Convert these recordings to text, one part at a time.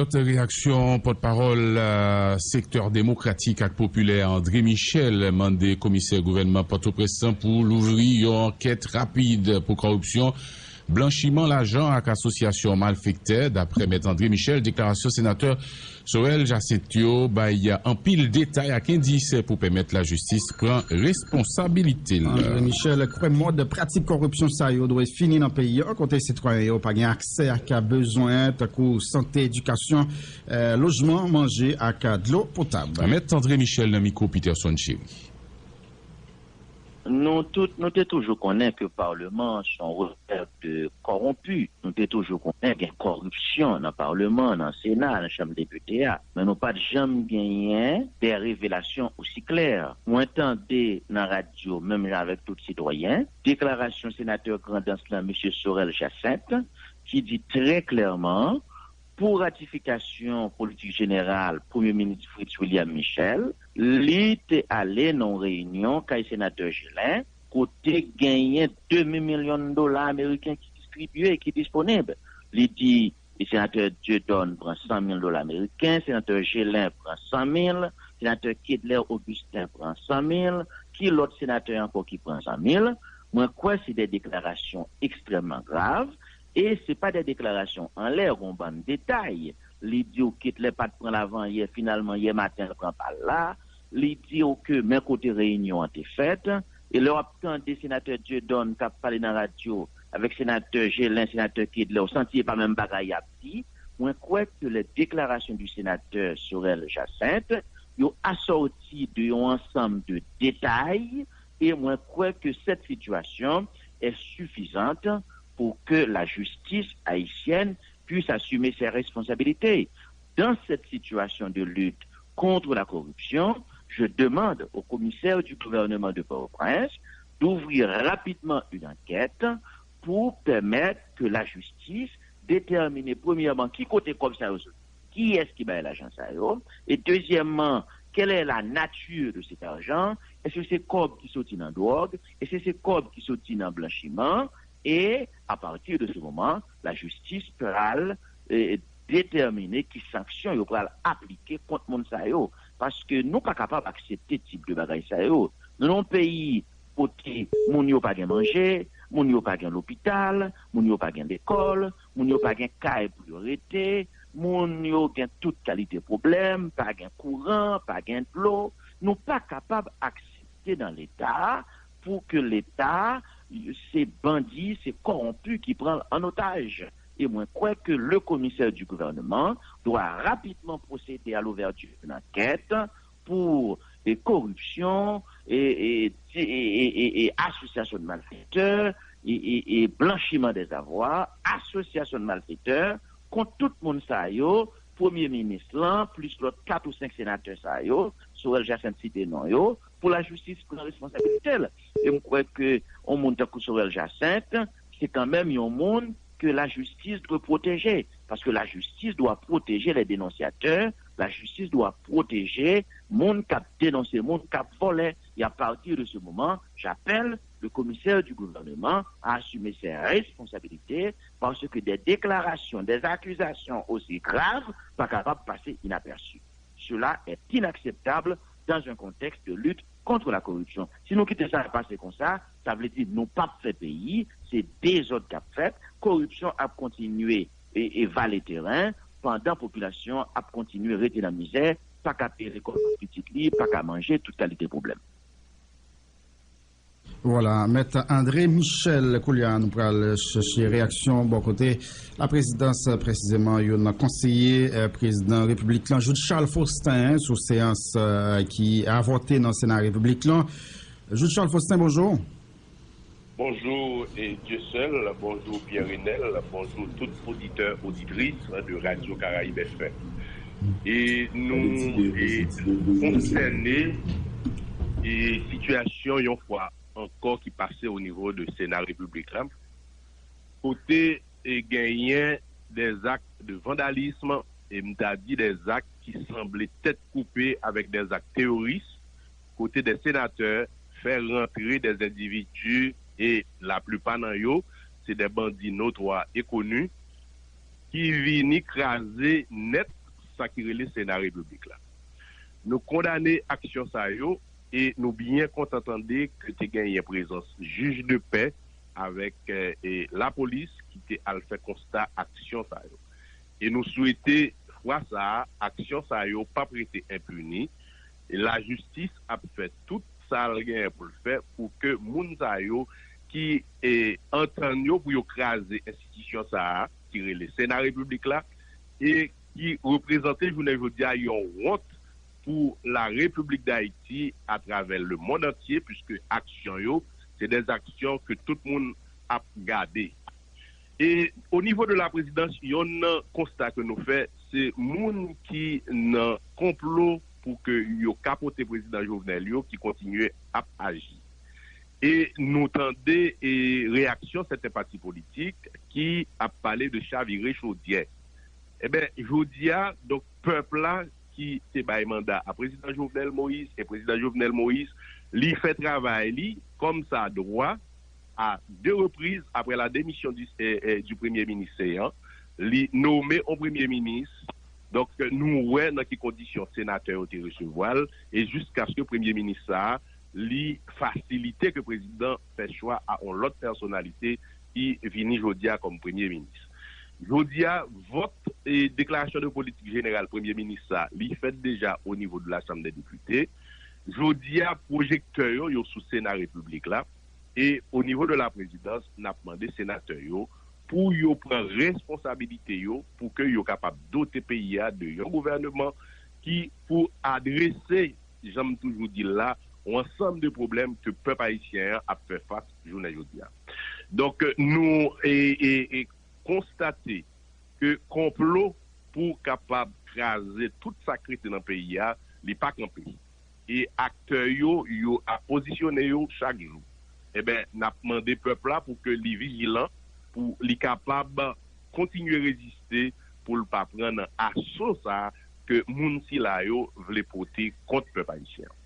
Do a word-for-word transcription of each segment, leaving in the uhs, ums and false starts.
Lòt reyaksyon, pòtpawòl, euh, sektè demokratik ak popilè André Michel mande komisè gouvènman Pòtoprens lan pou louvri yon ankèt rapid pou kòripsyon, blanchiman lajan ak asosyasyon malfektè. Daprè Mèt André Michel, deklarasyon senatè Sorel Jacinthe yo bay anpil detay ak endis pou pèmèt lajistis pran responsabilite l. André Michel kwè mòd pratik kòripsyon sa yo dwe fini nan peyi an, kote sitwayen yo pa gen aksè ak bezwen tankou sante, edikasyon, eh, lojman, manje ak dlo potab. Mèt André Michel nan mikwo Peterson Chéry. Nou tout, nou te toujou konnen ke Palman an se yon rezèv de kòwonpi. Nou te toujou konnen gen kòripsyon nan Palman, nan Sena, nan Chanm Depite a. Men nou pa t janm genyen de revelasyon osi klè. Mwen tande nan radyo, menm jan avèk tout sitwayen, deklarasyon senatè Grandans lan, mesye Sorel Jacinthe, ki di trè klèman, pou ratifikasyon politik jeneral Premye Minis Fritz William Michel, li te ale nan yon reyinyon kay Senatè Gelin, kote genyen demi milyon dola ameriken ki distribye e ki disponib. Li di, e Senatè Dieudonne pran san mil dola ameriken, Senatè Gelin pran san mil, Senatè Kedler Augustin pran san mil, ki lòt senatè ankò ki pran san mil? Mwen kwè se de deklarasyon ekstrèmman grav. E se pa de deklarasyon anlè, gon bann detay. Li di w Ketler pa t pran l avan yè, finalman yè maten l pran pa l la. Li di w ke men kote reyinyon an te fèt. E lè w ap tande senatè Dieudonne k ap pale nan radyo avèk senatè Gelin, senatè Kedler, w santi e pa menm bagay y ap di. Mwen kwè ke les déclarations du sénateur Sorel Jacinthe, yo asòti de yon ansanm de detay, e mwen kwè ke cette situation est suffisante pour que la justice haïtienne puisse assumer ses responsabilités. Dans cette situation de lutte contre la corruption, je demande au commissaire du gouvernement de Port-au-Prince d'ouvrir rapidement une enquête pour permettre que la justice détermine premièrement ki kote kòb sa yo soti, kiyès ki bay lajan sa yo, e dezyèmman, quelle est la nature de cet argent? Èske se kòb ki soti nan dwòg? Èske se kòb ki soti nan blanchiman? E, à partir de ce moment, la justice pral eh, detèmine ki sanksyon yo pral aplike kont moun sa yo. Paske nou pa kapab aksepte tip de bagay sa yo. Nou nan yon peyi kote moun yo pa gen manje, moun yo pa gen lopital, moun yo pa gen lekòl, moun yo pa gen kay pou yo rete, moun yo gen tout kalite pwoblèm, pa gen kouran, pa gen dlo. Nou pa kapab aksepte nan Leta pou ke Leta, se bandi, se kòwonpi ki pran l an otaj. E mwen kwè ke le commissaire du gouvernement doit rapidement procéder à l'ouverture d'une enquête pour eh, corruption, eh, eh, ti- eh, eh, eh, eh, association de malfaiteurs, eh, eh, eh, blanchiment des avoirs, association de malfaiteurs, kont tout moun sa yo, premye minis lan, plis lòt kat ou senk senatè sa yo, Sorel Jacinthe site non yo, pou lajistis pran responsabilite l. E m kwè ke yon moun tankou Sorel Jacinthe, se kanmenm yon moun ke lajistis dwe pwoteje. Paske lajistis dwa pwoteje les dénonciateurs, lajistis dwa pwoteje moun k ap denonse moun k ap vòlè. E à partir de ce moment, j'appelle le commissaire du gouvernement à assumer ses responsabilités parce que des déclarations, des accusations aussi graves pa kapab pase inaperçu. Cela est inacceptable dans un contexte de lutte contre la corruption. Si nou kite sa pase konsa, sa vle di nou p ap fè peyi, se dezòd k ap fèt, koripsyon ap kontinye e, e vale teren, pandan popilasyon an ap kontinye rete nan mizè, pa ka peye lekòl pou pitit li, pa ka manje, tout kalite pwoblèm. Vwala, Mèt André Michel, koulye a nou pral chèche reyaksyon bò kote laprezidans, presizeman youn nan konseye eh, prezidan repiblik lan, Jude Charles Faustin, sou seyans eh, ki avòte nan Sena repiblik lan. Jude Charles Faustin, bonjou. Bonjou e Dieuseul, bonjou Pierre Renel, bonjou tout oditè, oditris de Radio Caraïbes F M. E nou e konsène e sitiyasyon yon fwa ankò ki pase o nivo de Sena Repiblik la, kote e genyen des actes de vandalisme, e m ta di des actes ki sanble tèt koupe avèk des actes terroristes, kote des senatè fè rantre des individus e laplipa nan yo se des bandits notoires et connus ki vini kraze nèt sa ki rele Sena Repiblik la. Nou kondane aksyon sa yo e nou byen kontan tande ke te genyen prezans jij de pè avèk e, lapolis ki te al fè konsta aksyon sa yo. E nou swete fwa sa a, aksyon sa yo p ap rete enpini. E lajistis ap fè tout sa l genyen pou l fè pou ke moun sa yo ki e, antann yo pou yo kraze enstitisyon sa a, ki rele Sena Repiblik la, e ki reprezante jounen jodi a yon wont pou la Repiblik Dayiti atravè lemonn antye, piske aksyon yo, se de aksyon ke tout moun ap gade. E o nivo de la prezidans, yon nan konsta ke nou fè, se moun ki nan konplo pou ke yo kapote prezidan Jovenel yo ki kontinye ap aji. E nou tande e reyaksyon sèten pati politik ki ap pale de chavire chodyè. Eben, jodi a, donk, pèp la ki te bay manda a prezidan Jovenel Moïse, e prezidan Jovenel Moïse, li fè travay li kòm sa dwa, a de repriz apre la demisyon di, e, e, di premye minis seyan, li nome on premye minis. Donk, nou wè nan ki kondisyon senatè yo te resevwa l, e jiskaske premye minis sa a, li fasilite ke prezidan fè chwa a on lòt pèsonalite ki vini jodi a kòm premye minis. Jodi a, vòt e deklarasyon de politik jeneral premye minis sa, li fèt deja o nivo de la Chanm dè Depite. Jodi a, pwojektè yo, yo sou Sena Repiblik la. E o nivo de la prezidans, n ap mande senatè yo pou yo pran responsabilite yo pou ke yo kapab dote peyi a de yon gouvèneman ki pou adrese, jan m toujou di l la, yon ansanm de pwoblèm ke pèp ayisyen an ap fè fas jounen jodi a. Donk, nou e, e, e konstate ke konplo pou kapab kraze tout sa k rete nan peyi a, li pa kanpe. E aktè yo, yo ap pozisyone yo chak jou. Eben, n ap mande pèp la pou ke li vijilan, pou li kapab kontinye reziste, pou l pa pran nan aso sa ke moun sila yo vle pote kont pèp ayisyen an.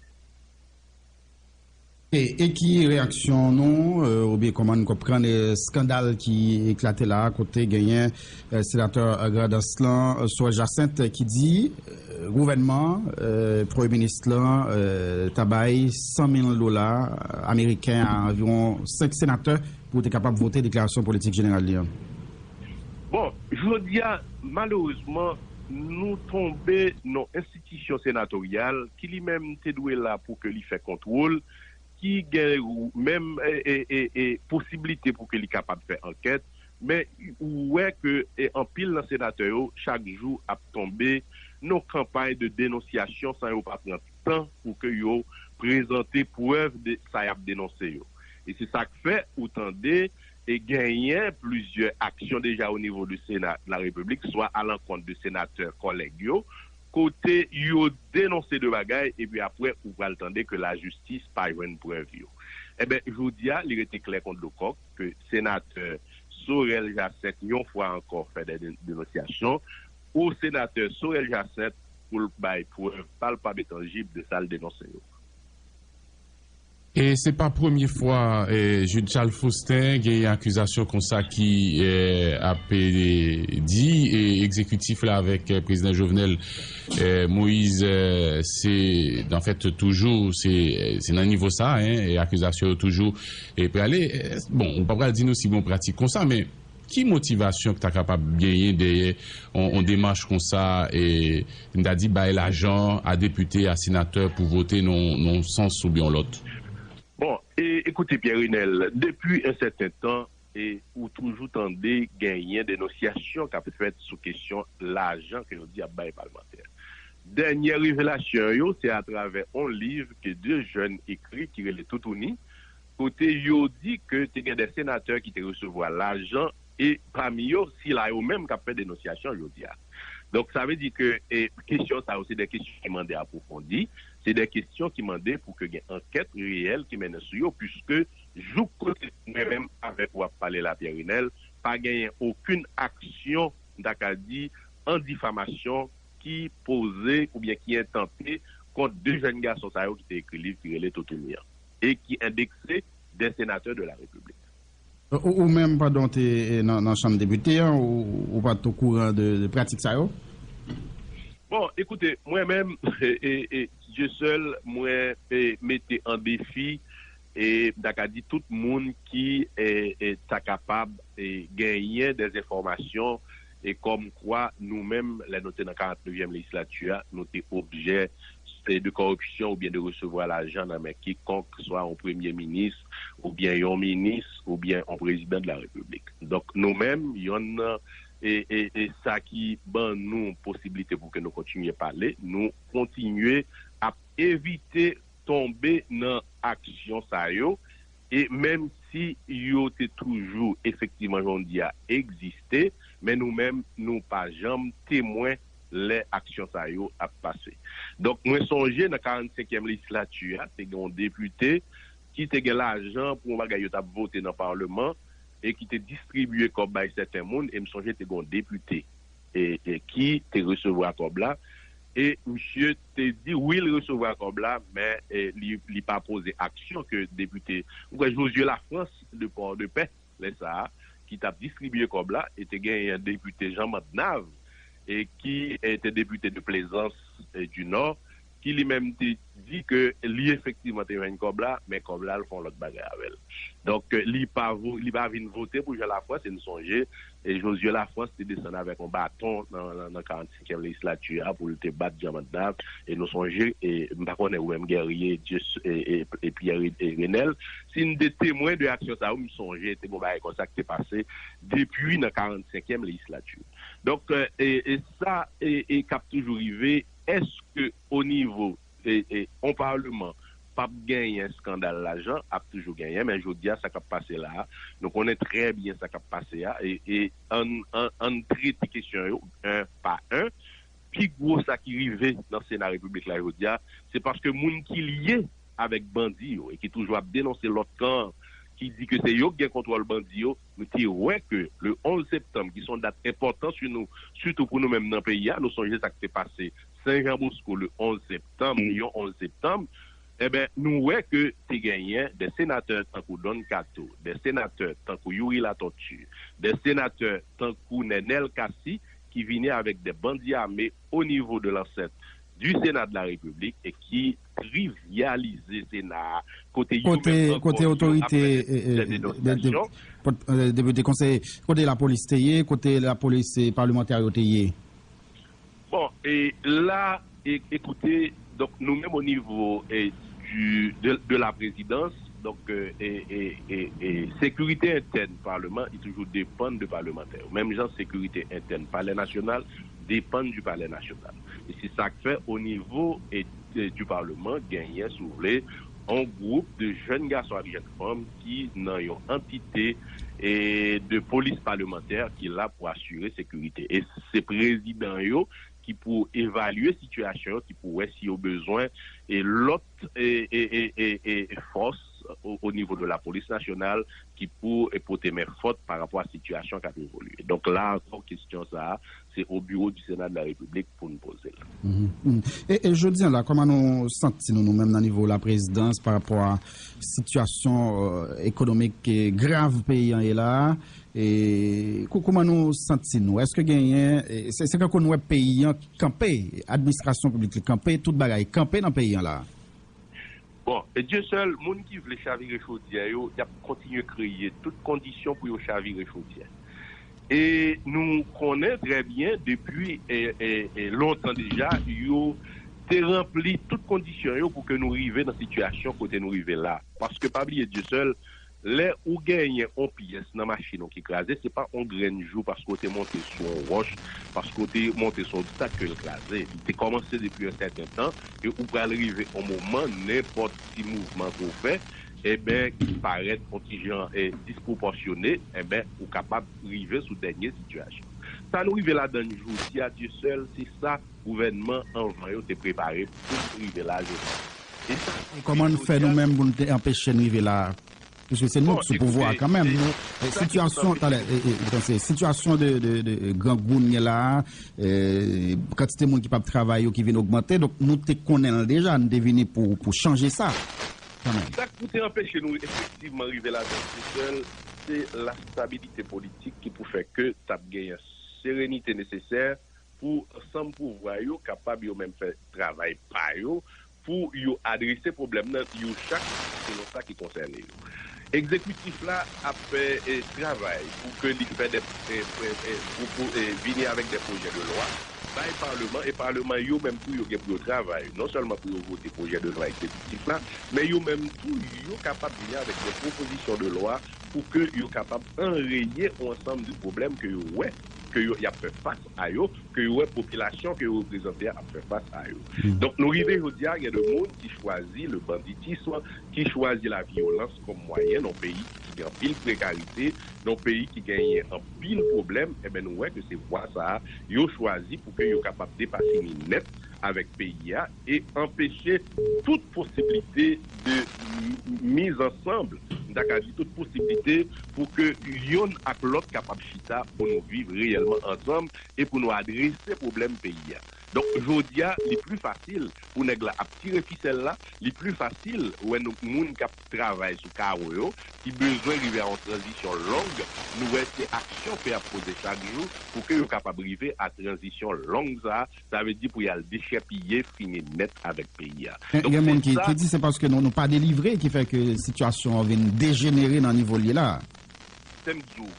E, e ki reyaksyon nou, e, oubyen kòman nou konprann e, eskandal ki eklate la a, kote genyen e, senatè Grandans lan, e, Sorel Jacinthe, ki di e, gouvènman an, e, premye minis lan, e, ta bay san mil dola ameriken, a anviwon senk senatè, pou te kapab vote deklarasyon politik jeneral li an? Bon, jodi a, malerezman, nou tonbe nan enstitisyon senatoryal ki li menm te dwe la pou ke li fè kontwòl, ki gen menm e, e, e, e, posiblite pou ke li kapab fè ankèt, men ou wè ke e, anpil nan senatè yo chak jou ap tonbe nan kanpay de denonsyasyon san yo pa pran tan pou ke yo prezante prèv de sa y ap denonse yo. E se sa k fè ou tande e genyen plizyè aksyon deja o nivo de Sena de la Repiblik, swa alankont de senatè kòlèg yo, kote yo denonse de bagay, epi apre ou pral tande ke lajistis pa jwenn prèv yo. Eben, jodi a, li rete klè kon dlo kòk ke senatè Sorel Jacinthe yon fwa ankò fè de denonsyasyon, pou senatè Sorel Jacinthe pou l bay prèv palpab e tanjib de sa l denonse yo. E se pa premye fwa e, Jude Charles Faustin gen akizasyon konsa ki e, ap e, di e, egzekitif la avèk e, prezidan Jovenel e, Moïse e, se anfèt toujou se, se nan nivo sa en, e akizasyon yo toujou e, prale. E, bon, ou pa pral di nou si gon pratik konsa, men ki motivasyon ki ta kapab genyen dèyè yon, yon demach konsa e, n ta di bay lajan a depite, a senatè pou vote nan yon sans oubyen yon lòt? Bon, e, ekoute, Pierre Renel, depi en sèten tan, e, ou toujou tande genyen denonsyasyon k ap fèt sou kesyon lajan ke yo di ap bay palmantè. Dènyè revelasyon yo, se atravè yon liv ke de jèn ekri ki rele Toutouni, kote yo di ke te gen de senatè ki te resevwa lajan e pami yo, sila yo menm k ap fè denonsyasyon jodi a. Donk, sa vle di ke e, kesyon sa yo, se de kesyon ki mande apwofondi, se de kesyon ki mande pou ke gen ankèt reyèl ki mennen sou yo, piske jouk kote mwen menm avèk ou ap pale la, Pierre Renel, pa genyen okenn aksyon, m ta ka di, an difamasyon ki poze oubyen ki entante kont de jèn gason sa yo ki te ekri liv ki rele Toutouni an e ki endekse de senatè de la Repiblik. Ou, ou menm, pandan w te e, nan, nan Chanm Depite an, ou, ou pa t okouran de, de pratik sa yo? Bon, ekoute, mwen menm, e, e, e, Dieu seul, mwen e, mete an defi e m ta ka di tout moun ki e, e, ta kapab e, genyen de enfòmasyon e kòm kwa nou menm, lè nou te nan karant nevyèm lejislati a, nou te objè e, de kòripsyon oubyen de resevwa lajan nan men kikonk, swa yon premye minis, oubyen yon minis, oubyen yon prezidan de la repiblik. Donk, nou menm, yonn nan e, e, e sa ki ban nou posiblite pou ke nou kontinye pale, nou kontinye ap evite tonbe nan aksyon sa yo, e menm si yo te toujou efektivman jan w di a egziste, men nou menm nou pa janm temwen lè aksyon sa yo ap pase. Donk mwen sonje nan karannsenkyèm lejislati a, te gen yon depite ki te gen lajan pou yon bagay yo t ap vote nan Palman e ki te distribiye kòb bay sèten moun, e m sonje te gen yon depite e, e ki te resevwa kòb la, e misye te di wi l resevwa kòb la, men e, li, li pa poze aksyon ke depite, m kwè Josué Lafrance de Port-de-Paix, lè sa a, ki t ap distribiye kòb la, e te genyen depite Jean Mandnav, e ki e, te depite de Plaisance e, du Nord, ki li menm te di ke li efektivman te jwenn kòb la, men kòb la l fè yon lòt bagay avè l. Donk li pa vo, li pa vin vote pou Jean Lafrance, e n sonje e Josué Lafrance te desann avèk yon baton nan, nan, nan karannsenkyèm lejislati a pou l te bat Jean Mandnav, e nou sonje, e m pa konnen ou menm Guerrier, Dieu, e, e, e Pierre e Renel, si n te temwen de aksyon sa yo, m sonje te gen yon bagay konsa ki te pase depi nan karannsenkyèm lejislati. Donk, e, e sa e, e k ap toujou rive, èske o nivo e, e, on palman p ap genyen eskandal lajan, ap toujou genyen, men jodi a sa k ap pase la a, nou konnen trè byen sa k ap pase a, e, e ann, ann, ann trete kesyon yo en pa en. Pi gwo sa ki rive nan Sena Repiblik la jodi a, se paske moun ki lye avèk bandi yo e ki toujou ap denonse lòt kan an, ki di ke se yo k gen kontwòl bandi yo, nou te wè ke le onz septanm, ki se yon dat enpòtan sou nou, sitou pou nou menm nan peyi a, nou sonje sa k te pase Sen Jan Bosko le onz septanm, yon onz septanm, enben, nou wè ke te genyen de senatè tankou Don Kato, de senatè tankou Youri Latortue, de senatè tankou Nenel Cassy, ki vini avèk de bandi ame o nivo de lansèt du Sénat de la République e ki trivyalize Sena a, kote yo kote menm kote ankò yo ap otorite fè e, e, de, de e, de- denosyasyon. pot- e, depite konseye, kote lapolis te ye, kote lapolis e palmantè yo te ye? Bon, e la, e, ekoute, donk nou menm o nivo e, du, de, de la prezidans, donk e, e, e, e, e, sekirite entèn palman, li toujou depann de palmantè yo. Menm jan sekirite entèn palè nasyonal depann du palè nasyonal. E se sa k fè o nivo e, e, du palman genyen, si w vle, yon gwoup de jèn gason ak jèn fanm ki nan yon antite e de polis palmantè ki la pou asire sekirite. E se prezidan yo ki pou evalye sitiyasyon yo, ki pou wè si yo bezwen e lòt e, e, e, e, e fòs o, o nivo de la polis nasyonal ki pou e pote men fòt pa rapò a sitiyasyon k ap evolye. Donk la ankò kesyon sa a, se o biwo du Sénat de la République pou n poze l. Mhm, mhm. E, e jodi an la, kòman nou santi nou, nou menm nan nivo la prezidans pa rapò a sitiyasyon e, ekonomik e, grav peyi an ye la a? E kou- kòman nou santi nou? Èske genyen, e, se se kankou nou wè peyi an kanpe, administrasyon piblik li kanpe, tout bagay kanpe nan peyi an la a? Bon, e Dieu seul, moun ki vle chavire chodyè yo, y ap kontinye kreye tout kondisyon pou yo chavire chodyè. E nou konnen trè byen, depi e, e, e lontan deja, yo te ranpli tout kondisyon yo pou ke nou rive nan sitiyasyon kote nou rive la. Paske pa bliye Dieu seul, lè ou genyen yon pyès nan machin ou ki kraze, se pa yon grenn jou paske w te monte sou yon wòch, paske w te monte sou yon obstak ke l kraze. Li te kòmanse depi yon sèten tan, e ou pral rive yon moman, nenpòt ti mouvman ke w fè, enben, ki parèt yon ti jan e, dispwopòsyone, enben, ou kapab rive sou dènye sitiyasyon. Sa nou rive ladan n jodi a, Dieu seul, se sa gouvènman anvan yo te prepare pou rive la jodi. E sa E kòman n fè nou menm pou n te anpeche n rive la a? Piske se nou Bon, k sou pouvwa a ekoute, kanmenm. e, Nou, e, sa ki sitiyasyon, anpeche- talè, e, e, tanse, sitiyasyon de, de, de grangoun gen la a, e, kantite moun ki p ap travay yo ki vin ogmante, donk nou te konnen l deja, n te vini pou, pou chanje sa kanmenm. Sa k pou te anpeche nou efektivman rive ladan, se sèl se lastabilite politik ki pou fè ke t ap genyen serenite nesesè pou ansanm pouvwa yo kapab yo menm fè travay pa yo, pou yo adrese pwoblèm nan yo chak selon sa ki konsène yo. Egzekitif la ap fè eh, travay pou ke li fè de eh, eh, eh, pou, pou, eh, vini avèk de pwojè de lwa bay Palman, e Palman yo menm tou yo gen pou yo travay, non sèlman pou yo vote pwojè de lwa egzekitif la, men yo menm tou yo kapab vini avèk de pwopozisyon de lwa pou ke yo kapab anreye yon ansanm de pwoblèm ke yo wè ke yo y ap fè fas a yo, ke yo wè popilasyon ke yo reprezante a ap fè fas a yo. Donk nou rive jodi a, gen de moun ki chwazi le banditisme, ki chwazi la vyolans kòm mwayen nan yon peyi ki gen anpil prekarite, nan yon peyi ki genyen anpil pwoblèm, enben nou wè ke se vwa sa a yo chwazi pou ke yo kapab depafini nèt avèk peyi a e anpeche tout posiblite de miz ansanm, m ta ka di tout posiblite pou ke yonn ak lòt kapab chita pou nou viv reyèlman ansanm e pou nou adrese pwoblèm peyi a. Donk, jodi a, li pli fasil pou nèg la ap tire fisèl la, li pli fasil wè nou, moun k ap travay sou kawo yo, ki bezwen rive a yon tranzisyon long, nou wè se aksyon P ap poze chak jou pou ke yo kapab rive a tranzisyon long sa a, sa vle di pou y al dechèpiye, fini nèt avèk peyi a. Gen, Donk, gen se moun ki, sa ki di se paske nou, nou pa delivre ki fè ke sitiyasyon an vin dejenere nan nivo l ye la. Tèm di w,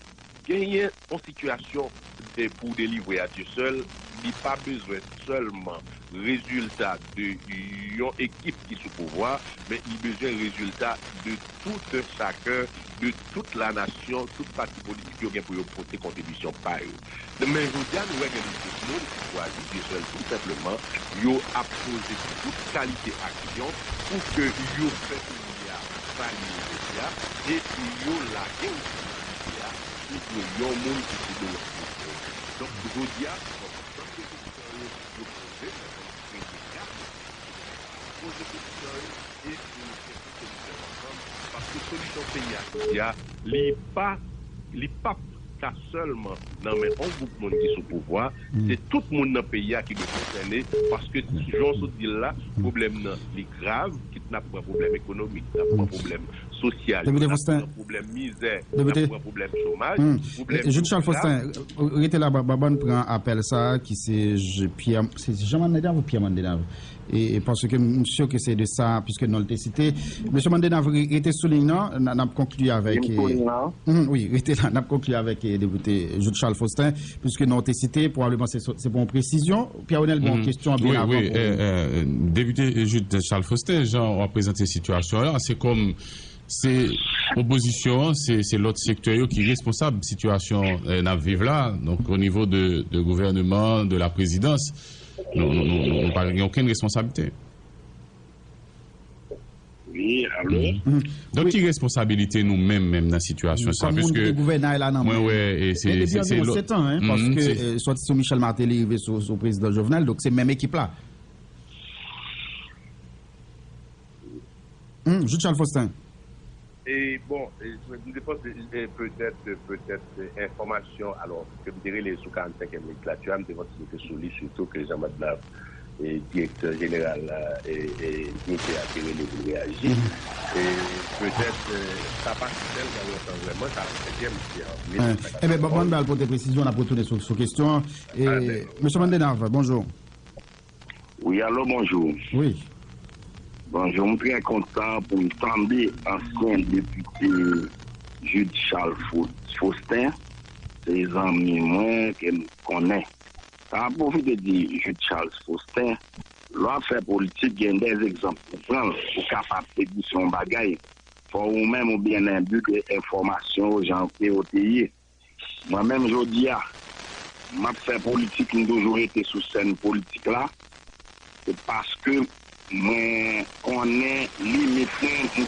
genyen yon sitiyasyon de, pou w delivre a Dye sèl, li pa bezwen sèlman rezilta de yon ekip ki sou pouvwa, men li bezwen rezilta de tout un chacun, de tout la nation, tout pati politik yo gen pou yo pote kontribisyon pa yo. Men jodi a, nou wè gen de gwoup moun ki chwazi Dye sèl tou senpleman, yo ap poze tout kalite aksyon pou ke yo fè peyi a sa li ye jodi a, e yo lage osi peyi a sou do yon moun ki sou do yon moun. Donk, jodi a, bon, tout kesyon yo, yo poze, men, men, poze kesyon yo, e pou yo chèche solisyon ansanm, paske solisyon peyi a jodi a, li pa, li p ap ka sèlman nan men yon gwoup moun ki sou pouvwa, se tout moun nan peyi a ki dwe konsène, paske jan w sot di l la, pwoblèm nan, li grav, kit n ap pran pwoblèm ekonomik, n ap pran pwoblèm sosyal, n ap pran pwoblèm mizè, n ap pran pwoblèm chomaj, pwoblèm yo grav. Jude Charles Faustin, rete la, ban, ban, ban n pran apèl sa a, ki se J-, Pierre, se Jean Mandenave ou Pierre Mandenave? E, e paske m, m si ke se de sa, piske non l te site. Mesye Mandenave, re-, rete sou liy nan, n a, n ap konkli avèk, Rete sou liy nan. Mhm, wi, rete la, n ap konkli avèk, eh, depite Jude Charles Faustin, piske non l te site, pwobableman se, se pou yon presizyon. Pierre Renel, gen yon kesyon byen avan pou. Wi, wi, eh, eh, depite Jude Charles Faustin, jan w ap prezante sitiyasyon an, se kòm se opozisyon an, se, se lòt sektè yo ki responsab sitiyasyon, eh, n ap viv la. Donk, o nivo de, de gouvèneman, de la prezidans, nou, nou, nou, nou, nou pa gen okenn responsablite. Wi, alo? Mhm. Donk, ki responsabilite nou menm, menm nan sitiyasyon sa? Kòm moun ki te gouvènay la nan men. Mwen wè, e se, se, se lòt. Depi anviwon sèt an, en, paske, eh, sòti sou Michel Martelly rive sou, sou prezidan Jovenel, donk se menm ekip la. Hmm, Jude Charles Faustin. E, bon, e, m te panse, e, petèt, petèt, e, enfòmasyon, alò, ke m te rele sou karannsenkyèm lejizlati a, m te panse se te sou li sitou ke Jean Mandenave, e, direktè jeneral, e, e, Nitè a te rele pou l reyaji. E, petèt, e, sa pa si tèl nan lontan vrèman, karannsenkyèm, se an mil nèf san katreven. Eben, bon, bon, n pral pote presizyon, n ap retounen sou, sou kesyon an. E, Mesye Mandenave, bonjou. Wi, alo, bonjou. Wi. Bonjou, m trè kontan pou m tande ansyen depite Jude Charles Fau-, Faustin. Se zanmi mwen ke m konnen. Sa m ap pwofite di Jude Charles Faustin, lè w ap fè politik, gen de egzanp pou pran, pou kapab te di se yon bagay. Fò ou menm ou byen enbi de enfòmasyon yo, jan ke yo te ye. Mwen menm jodi a, m ap fè politik, m toujou rete sou sèn politik la. Se paske mwen konnen limit mwen, m konnen